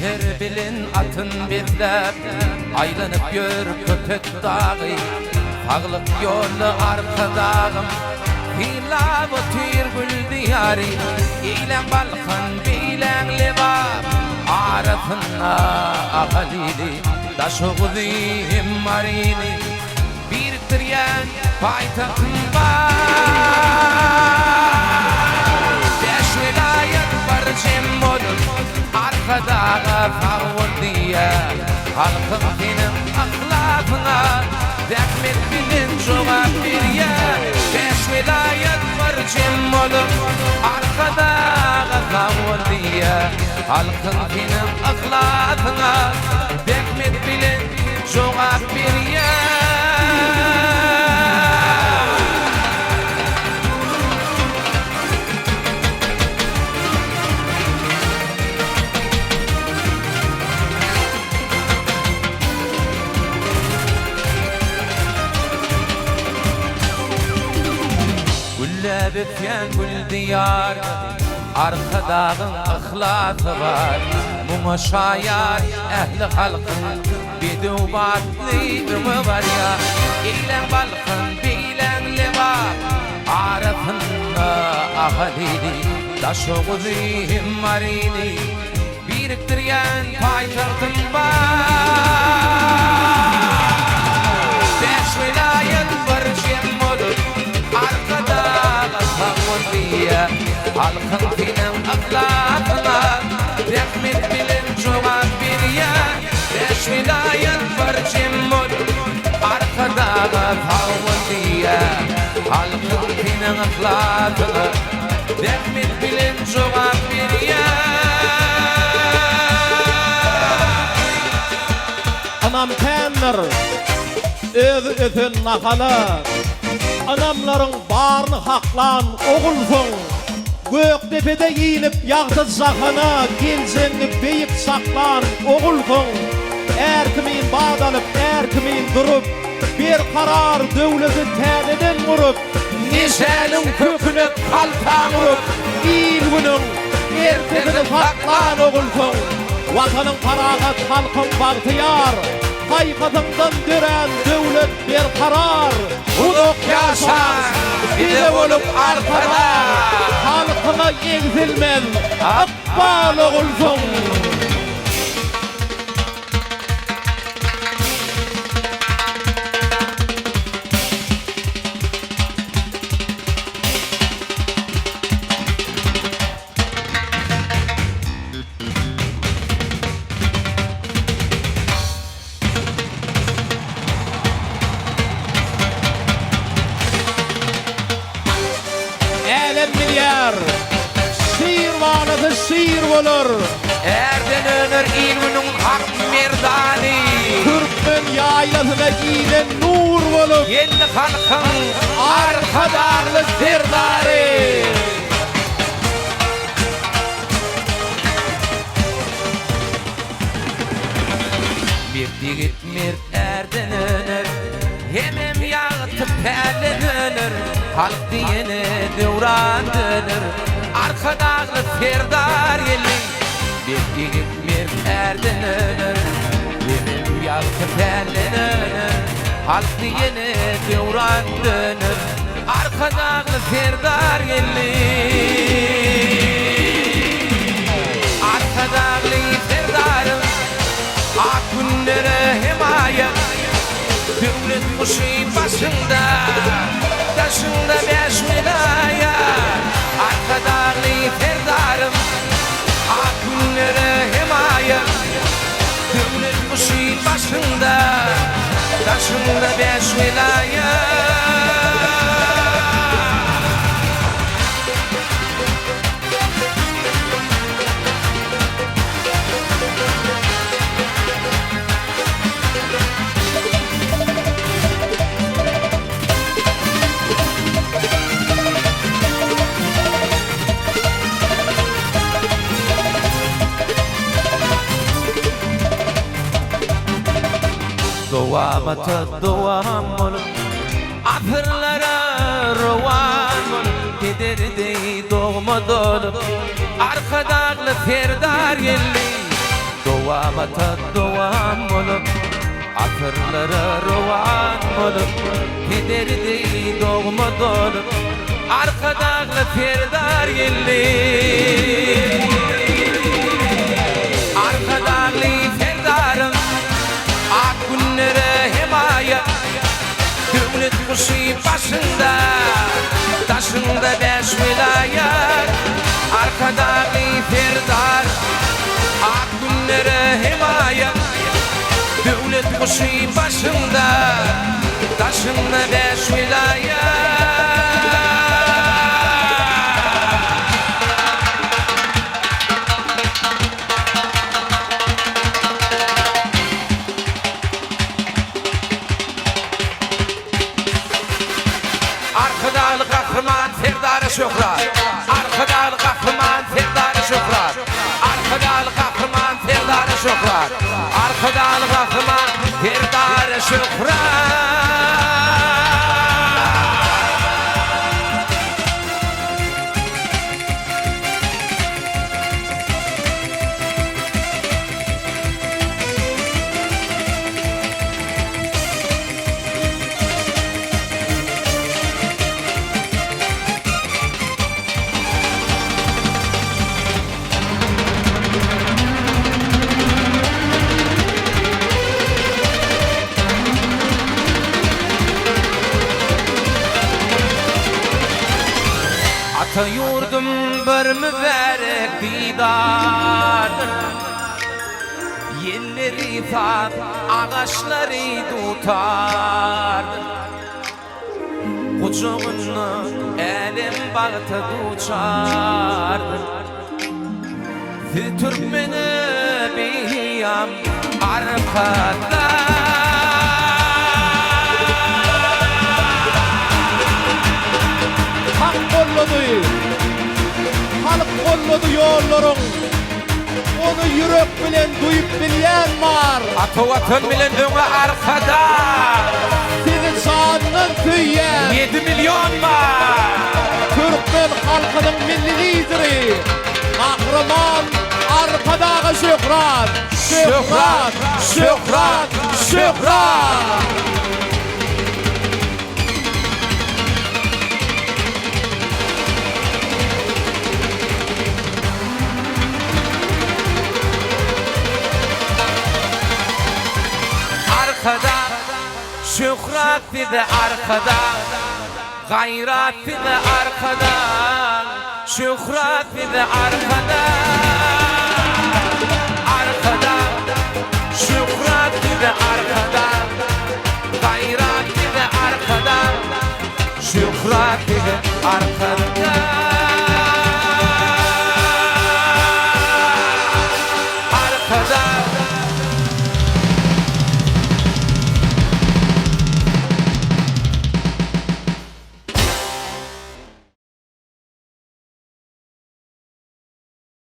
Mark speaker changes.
Speaker 1: Mähir bilen atyn besläp, Aýlanyp ýör Köpet dagy. Saglyk ýolda Arkadagym, Synlap otyr gül diýary. Eýläň Balkan, beýläň Lebap, Arasynda Ahal ili. Daşoguzy hem Maryny Birikdirýän paýtagtym bar. Bäş welaýat bar jem bolup, Arkadaga sag bol diýýär. Halkyň seniň yhlasyňa zähmet bilen jogap berýär. Bäş welaýat bar jem bolup, Arkadaga sag bol diýýär. Halkyň seniň yhlasyňa zähmet bilen jogap berýär. Gülläp ösýän gül diýarda Arkadagyň yhlasy bar. Muňa şaýat ähli halkyň Bedew batly öňe barýar. Eýläň Balkan, beýläň Lebap, Arasynda Ahal ili, Daşoguzy hem Maryny Birikdirýän paýtagtym bar. Bäş welaýat bir jem bolup, Arkadaga sag bol diýýär. Halkyň seniň yhlasyňa Zähmet bilen jogap berýär. Bäş welaýat bir jem bolup, Arkadaga sag bol diýýär. Halkyň seniň yhlasyňa Zähmet bilen jogap berýär.
Speaker 2: Ynam kändir, özi ösen nahala, Ynamlaryň baryny haklan ogulsyň. Gökdepede inip ýagty jahana Geljegiňi beýik çaklan ogulsyň. Är kimin bat alyp, är kimin durup, Berkarar döwleti täzeden gurup,
Speaker 1: Neşäniň köküne paltaň urup,
Speaker 2: Il-günüň erkesini saklan ogulsyň. Watanyň parahat, halkyň bagtyýar, Paýhasyňdan dörän döwlet berkarar.
Speaker 1: Uzak ýaşaň, bize bolup arkadag.
Speaker 2: Halkyňa egsilmez ykbal ogulsyň. Älem bilýär, şir balasy şir bolar.
Speaker 1: Ärden öner il-günüň hak merdany.
Speaker 2: Türkmen ýaýlasyna inen nur bolup.
Speaker 1: Geldi halkyň Arkadagly Serdary. Mert ýigit mert ärden öner, Hemem ýagty pälden öner, Halk diýene döwran döner, Arkadagly Serdar geldi. Mert ýigit mert ärden öner, Hemem ýagty pälden öner, Halk diýene döwran döner, Arkadagly Serdar geldi. Arkadagly Serdarym ak günlere hemaýat, Döwlet guşy başyňda, daşyňda bäş welaýat. Arkadagly Serdarym ak günlere hemaýat, Döwlet guşy başyňda, daşyňda bäş welaýat. Dowamata dowam bolup, asyrlara rowan bolup, Peder deý dogma dolup, Arkadagly Serdar geldi. Dowamata dowam bolup, Asyrlara rowan bolup, Pederi deý dogma dolup, Arkadagly Serdar geldi. Arkadagly Serdarym, Ak günlere hemaýat, Döwlet guşy başyňda, Daşyňda bäş welaýat. Arkadagly Serdar, Ak günlere hemaýat, Döwlet guşy başyňda, Daşyňda bäş welaýat. Arkadagly Gahryman Serdara şöhrat! Arkadagly Gahryman Serdara şöhrat! Arkadagly Gahryman Serdara şöhrat! Arkadagly Gahryman Serdara şöhrat! Ata ýurdum bir mübärek didardyr. Ýelleri saz, agaçlary dutardyr. Gujagynda älem bagta duçardyr. Siz türkmene beýam Arkadag.
Speaker 2: Hak gollady, Halk gollady ýollaryň. Ony ýürek bilen duýup bilýän bar.
Speaker 1: Ata Watan bilen öňe Arkadag.
Speaker 2: Sizi jandan söýýän.
Speaker 1: 7 milýon bar.
Speaker 2: Türkmen halkynyň Milli Lideri Gahryman Arkadaga şöhrat! Şöhrat! Şöhrat! Şöhrat!
Speaker 1: Arkadag, şöhrat size Arkadag, gaýrat size Arkadag, şöhrat size Arkadag, Arkadag, şöhrat size Arkadag, gaýrat size Arkadag, şöhrat size Arkadag.